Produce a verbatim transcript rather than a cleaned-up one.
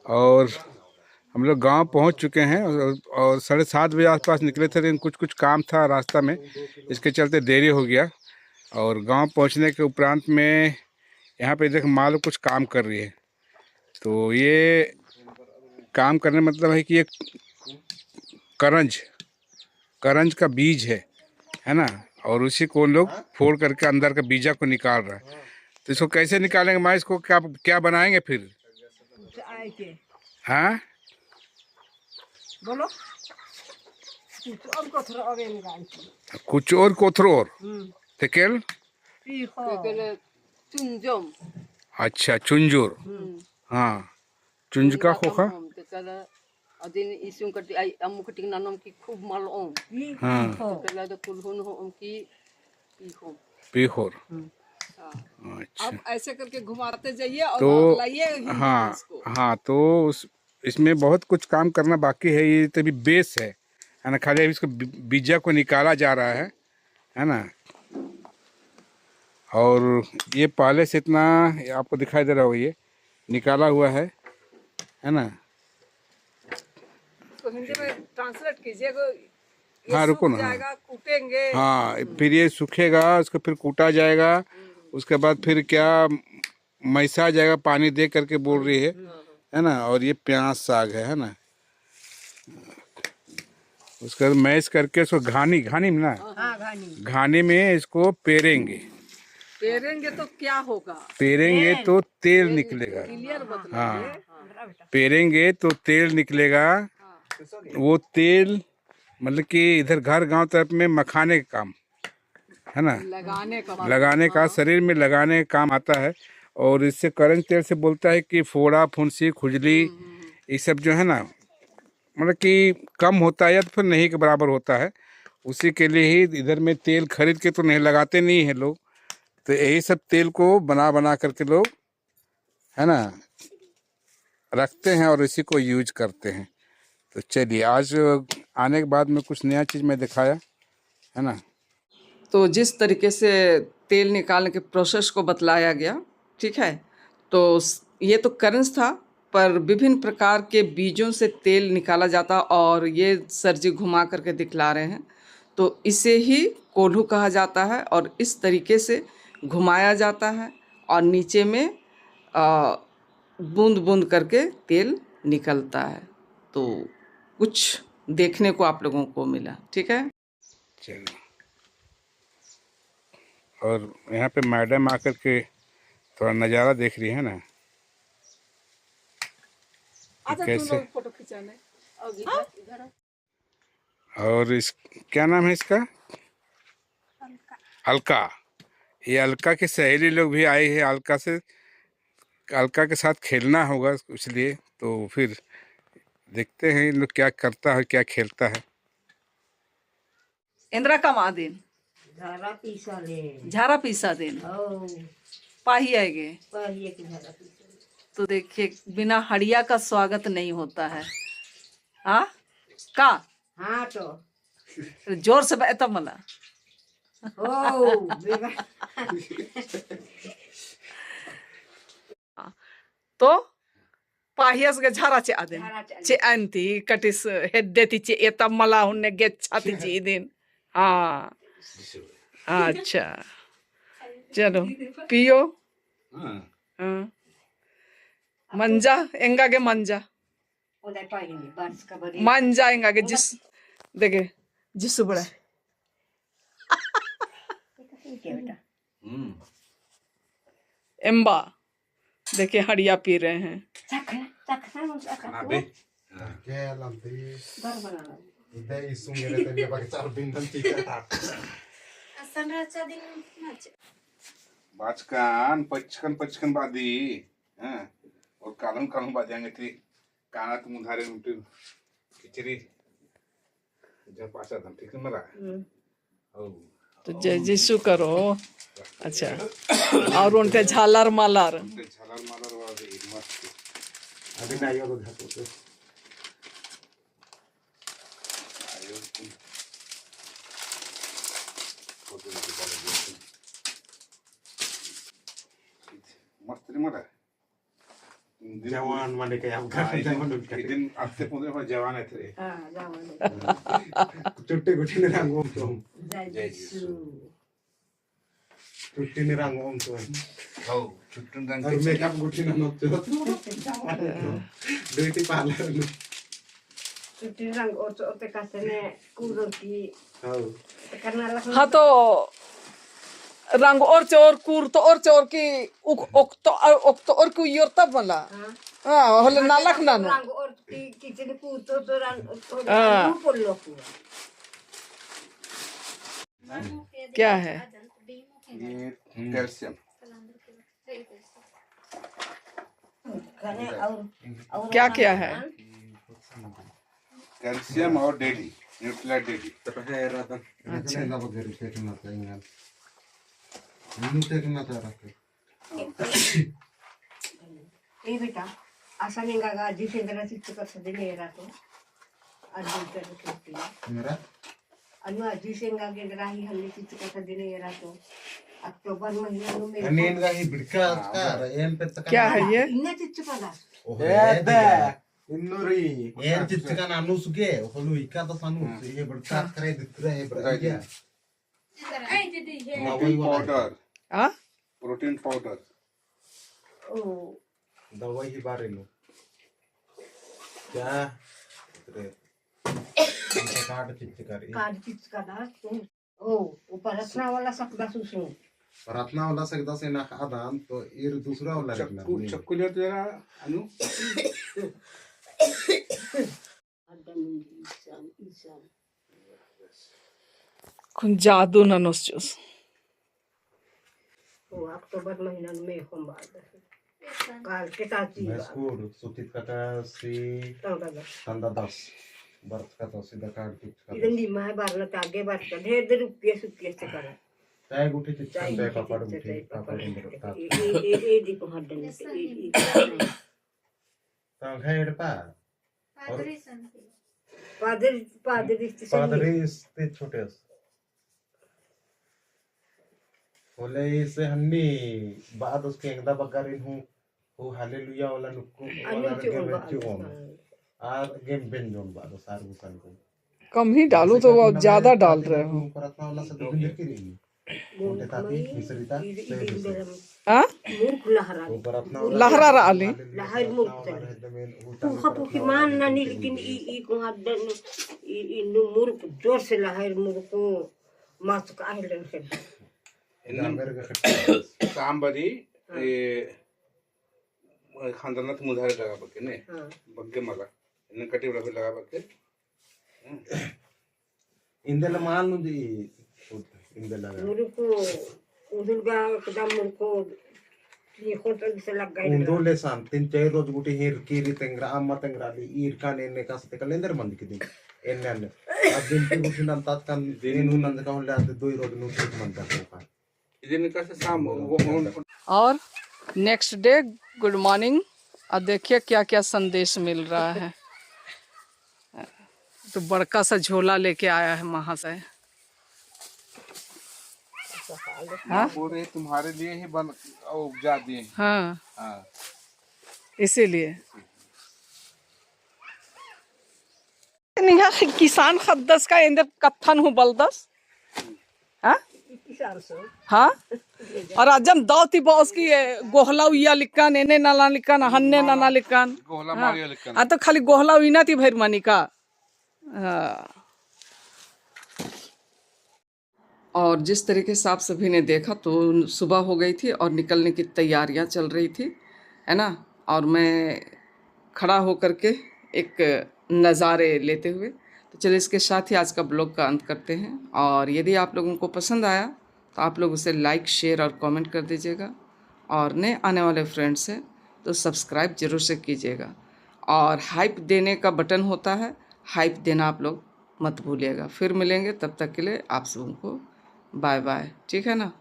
और हम लोग गांव पहुंच चुके हैं और, और साढ़े सात बजे आसपास निकले थे, लेकिन कुछ कुछ काम था रास्ता में, इसके चलते देरी हो गया। और गांव पहुंचने के उपरांत में यहाँ पे देख, माँ लोग कुछ काम कर रही है। तो ये काम करने मतलब है कि ये करंज, करंज का बीज है, है ना, और उसी को उन लोग फोड़ करके अंदर का बीजा को निकाल रहा है। तो इसको कैसे निकालेंगे माँ? इसको क्या, क्या बनाएंगे फिर? कुछ आए के। हाँ, बोलो। कुछ और कोथरो और एंगा आए के। कुछ और कोथरो और। हम्म। तेकेल? पीखो। तेकेल चुंजम। अच्छा, चुंजुर। हम्म। हाँ, चुंजका चुंजका खोखा। कम होम, तेकेल अदिन इसुम कटी, आई, अम्मु कटी ननोम की खूब मलओम। हाँ। पीखो। तेकेल तो कुल्हुन होम की पीखोर। पीखोर। हम्म। हाँ। अच्छा। अब ऐसे करके घुमाते जाइए और तो आप लाइए हिंदी हाँ, को। हाँ, तो उस, इसमें बहुत कुछ काम करना बाकी है। ये तो अभी base है, है ना, खाली अभी इसको बी-, बीजा को निकाला जा रहा है, है ना। और ये पहले से इतना, ये आपको दिखाई दे रहा होगा, ये निकाला हुआ है, है ना। इसको हिंदी में translate कीजिए, को ये हाँ, सूख रुको ना, हाँ। जाएगा, कूटेंगे। हाँ, हम्म। फिर ये सूखेगा, उसको फिर कूटा जाएगा, हम्म। उसके बाद फिर क्या मैसा जाएगा, पानी दे करके बोल रही है, हम्म। है ना। और ये प्याज साग है, है ना। उसके बाद mash करके इसको घानी, घानी में ना, हाँ, घानी। घानी में इसको पेरेंगे। पेरेंगे तो क्या होगा? पेरेंगे तेल। तो तेल तेल निकलेगा। Clear बतलाइए। हाँ। हाँ। पेरेंगे तो तेल निकलेगा। हाँ। वो तेल मतलब कि इधर घर गांव तरफ में मखाने का काम, है ना, लगाने का। लगाने का, हाँ। शरीर में लगाने का काम आता है। और इससे करंज तेल से बोलता है कि फोड़ा, फुंसी, खुजली, हम्म, हम्म, हम्म। ये सब जो है ना, मतलब कि कम होता है या तो फिर नहीं के बराबर होता है। उसी के लिए ही इधर में तेल खरीद के तो नहीं लगाते नहीं है लोग, तो यही सब तेल को बना बना करके लोग, है ना, रखते हैं और इसी को use करते हैं। तो चलिए, आज आने के बाद में कुछ नया चीज़ मैं दिखाया, है ना। तो जिस तरीके से तेल निकालने के process को बतलाया गया, ठीक है, तो स-, ये तो करंज था, पर विभिन्न प्रकार के बीजों से तेल निकाला जाता और ये सर जी घुमा करके दिखला रहे हैं। तो इसे ही कोल्हू कहा जाता है और इस तरीके से घुमाया जाता है और नीचे में, अ, बूंद बूंद करके तेल निकलता है। तो कुछ देखने को आप लोगों को मिला, ठीक है। चलिए, और यहाँ पे madam आकर के थोड़ा नज़ारा देख रही है ना, अच्छा, कैसे तुम लोग फोटो खिंचाने। और इस, क्या नाम है इसका? अलका। ये अलका की सहेली लोग भी आई है, अलका से, अलका के साथ खेलना होगा, इसलिए तो फिर देखते हैं इन लोग क्या करता है, क्या खेलता है। एन्दरा कमआ दिन? झारा पीसा दिन। झारा पीसा दिन? ओ। पाही आएगे? पाही आएगे झारा पीसा दिन। तो देखिए, बिना हड़िया का स्वागत नहीं होता है। हाँ? का? हाँ तो। जोर से बअ त मला। ओ, बेबा। तो पाहियस गे झारा चेआ देन। झारा चेआ देन। चेअन ती कटिस हेद्दे ती चेआ तब मला हुन्ने गेच्छा ती चिअदिन। हाँ। अच्छा। चलो, पियो। हाँ। हाँ। मंजा, एंगा गे मंजा। मंजा एंगा गे जिस, देखे, जिसु बड़ा। ठीक है बेटा। हम्म। एम्बा, देखिए हड़िया पी रहे हैं। चखना, चखना, चखना। खाना बे। हाँ। के लंती। बर बना लो। दे इसुंगे रे तनिया बाकी चार बिंदन ठीक है। असन राचा दिन नाच। बाचकन, पचकन, पचकन बादी। हाँ। और कालम, कालम बादी आंगे ती। काना तुम उधारे उनके खिचड़ी। जब पासा दम ठीक मला। हम्म। ओ। तो जय जीसु करो। अच्छा। और उनके झालर मालर। उनके झालर मालर वाला भी मस्त। अभी ना आइयो तो घर पे। आइयो तुम। फोटो निकाल दो। मस्त नहीं मला। जवान माने के आप हाँ, घर इदिन, जवान उनका। इदिन आते पुंदे पर जवान है थे। हाँ, जवान है। छुट्टी गुट्ठी ने रंगो तो। जय जय यीशु। यीशु। छुट्टी ने रंगो तो। हो, छुट्टी ने रंग और के makeup गुट्ठी ने नोचो। Beauty parlour ने। छुट्टी रंग और तो ते कहते ने कूदो की। हाँ। हाँ, तो रंग ओर चोर, कूर तो ओर चोर की, उक-, ओक तो, ओक तो ओर की उयोर तब मला। हाँ। हाँ, होले हाँ, नालख तो नानो। रंग ओर की, किचन कूर तो, तो रंग, तो हाँ। रंग पोल्लो पूरा। क्या है? ये calcium। क्या क्या है? Calcium और D D, Nutrela D D। तो है रतन। अच्छा। ए बेटा, असन एंगा गा अज्जी से एन्दरा चिच्चका सदिन एरा तो। अज्जी से एन्दरा चिच्चका। मेरा? अनु अज्जी से एंगा गा एन्दरा ही हल्ली चिच्चका सदिन एरा तो। अक्टूबर महीना नू में अने एंगा ही बिड़का हाँ, का, एन पे तका क्या है ये? इन्ना चिच्चका दा। ओहो, ए, ए दे, दिया। इन्नु री। एन चिच्चका नानू सुगे, होलु इका तो सानू, हाँ। ये बिड़का करे दितरा है, बिड़का। Protein powder। हाँ? Protein powder। ओ। दवाई ही बारे में। क्या? इतरे। इनका card चिच्चका री। Card चिच्चका दा, ओ, ऊपर रत्ना वाला सकदा सुसु। रत्ना वाला सकदा से ना खादान, तो ईर दूसरा वाला रखना। चक्कू, चक्कू ले तो जरा, अनु। कुन जादू ननोस जोस। ओ अक्टूबर महीना में होम बाद। काल के ताची बा। स्कूल सुतित कटा सी तंदा दस। तंदा दस। बरत का तो सीधा काट के कटा। इधर नी माय बार न तागे बार का ढेर दे रुपये सुपये से करा। चाय गुठी चिच्चका चाय गुठी पापड़ चिच्चका गुठी चाय पापड़ पापड़ गुठी। ए, ए, ए, ए, दी को हाथ देने से, ए, ए। तंग है एड़पा। पादरी संती। पादरी, पादरी इस्ते सही। पादरी इस्ते छोटे अस। होले इसे हन्नी बाद उसके एंगदा बग्गारिन हूँ, वो हालेलुया वाला नुक्कु, वाला अन्नु गे चुन बेचु बाद ओन। आर गेम बेन जोन बाद सार गुसन को। कम ही डालो तो वो ज्यादा डाल रहे हो। प्रार्थना वाला से दो दिन की नहीं। हाँ? लहरा रहा आली। लहर मुक्त। पुखा पुखी मान नानी, लेकिन ई, ई कुहाँ दन, ई, ई नु मुरुक जोर से लहर मुरुक मास का है लहर। इन्ना शाम बदी, हाँ। ये खानदान तो मुधारे लगा बके ने, हाँ। बग्गे मला, इन्ना कटी बड़ा भी लगा बके। इंदे ला मान नु दी, इंदे ला। मुरुकु उदुलगा एकदम मुरुकु ये होटल से लग गई। उन्दुले सान, तीन चार रोज गुटी हीर कीरी तेंगरा, अम्मा तेंगरा ली, ईर का ने, ने का से तेका लेंदर मंद की दी। एन्ने अन्ने। अब दिन की गुटी नंतात कान, दिन नंद का होले आते दो ही रोज नु ठीक मंद का होगा। और next day good morning। अब देखिए क्या क्या संदेश मिल रहा है। तो बड़का सा झोला लेके आया है महाशय। हाँ? बोल रहे तुम्हारे लिए ही बन, उपजा दिए हैं। हाँ। हाँ। इसीलिए। निंग्है किसान ख़द्दस का एन्देर कत्थन हूँ बलदस? हाँ? हाँ? और अजम दौ ती बओस की ये गोहला उइया लिक्कन, एन्ने नना लिक्कन, हन्ने नना लिक्कन। गोहला हाँ। मारिया लिक्कन। आ तो खाली गोहला उइना ती भइर मनी का? हाँ। और जिस तरीके से आप सभी ने देखा, तो सुबह हो गई थी और निकलने की तैयारियां चल रही थी, है ना। और मैं खड़ा होकर के एक नज़ारे लेते हुए, तो चलिए, इसके साथ ही आज का blog का अंत करते हैं। और यदि आप लोगों को पसंद आया, तो आप लोग उसे like, share और comment कर दीजिएगा। और नए आने वाले friends हैं, तो subscribe जरूर से कीजिएगा। और hype देने का button होता है, hype देना आप लोग मत भूलिएगा। फिर मिलेंगे, तब तक के लिए आप सबों को bye bye, ठीक है ना।